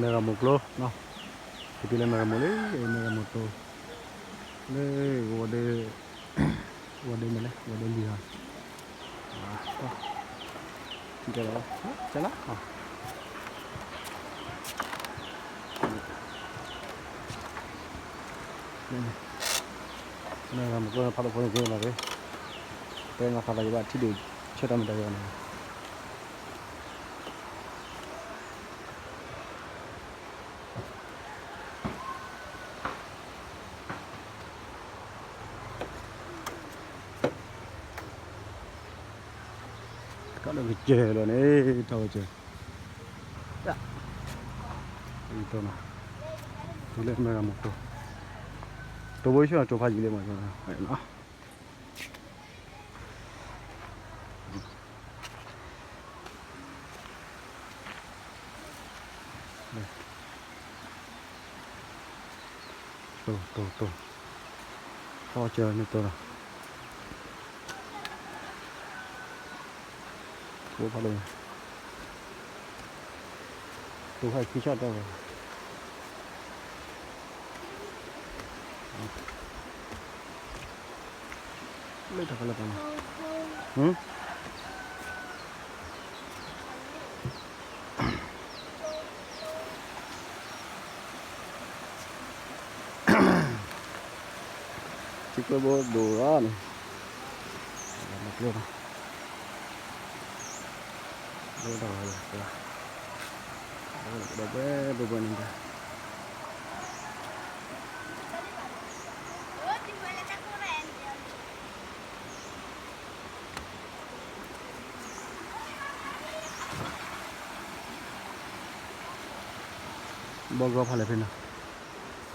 မဲၢ်ရမိၢ်ကျိ, ဖဲတုၤလၢမဲၢ်ရမိၢ်လံ, မဲၢ်ရမိၢ်တိၤ, လၢ ဝဲဒၣ်မ့ၢ်လဲၣ်, ဝဲဒၣ်လံဟီ, ထံၣ်လီၤ, ကလါ, မဲၢ်ရမိၢ်ကျိဖးဒိၣ်ဖိန့ၣ်က့ၤလီၤ, တဲနီၢ်ခါသးယဘၣ်ထံၣ်ဒုးဆၢထီၣ်မ့ၢ်တၢ်ယၤန့ၣ် ကဒီးကစၢၢ်လီၤန့ၣ်, တၢ်ဝဲစၢၢ်, တၢ်, တုၤလၢမဲၢ်ရမိၢ်တိၤ, တိၤဘိဆှၢတိၤဖးယံၤလံမး, တိၤ, တိၤ, တိၤ, ဖီစၢၤန့ၣ်တိၤလီၤ, တိၤဖးဒိၣ်, တိၤဖးခံဆီၣ်တဲဝဲ လၢတၢ်ကလၢပှၤန့ၣ်, ထံကျိဘိဒိၣ်လီၤန့ၣ်, မကျိလီၤ, လၢတၢ်လီၤ, ဒီးဘှဲဘှဲဘှဲန့ၣ်ဒီး ဘီကရီဖးလဲၢ်ဖဲနီၤ,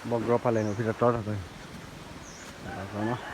ဘီကရီဖးလဲၢ်န့ၣ် ဖဲတတီတၢ်ပၢၢ်န့ၣ်,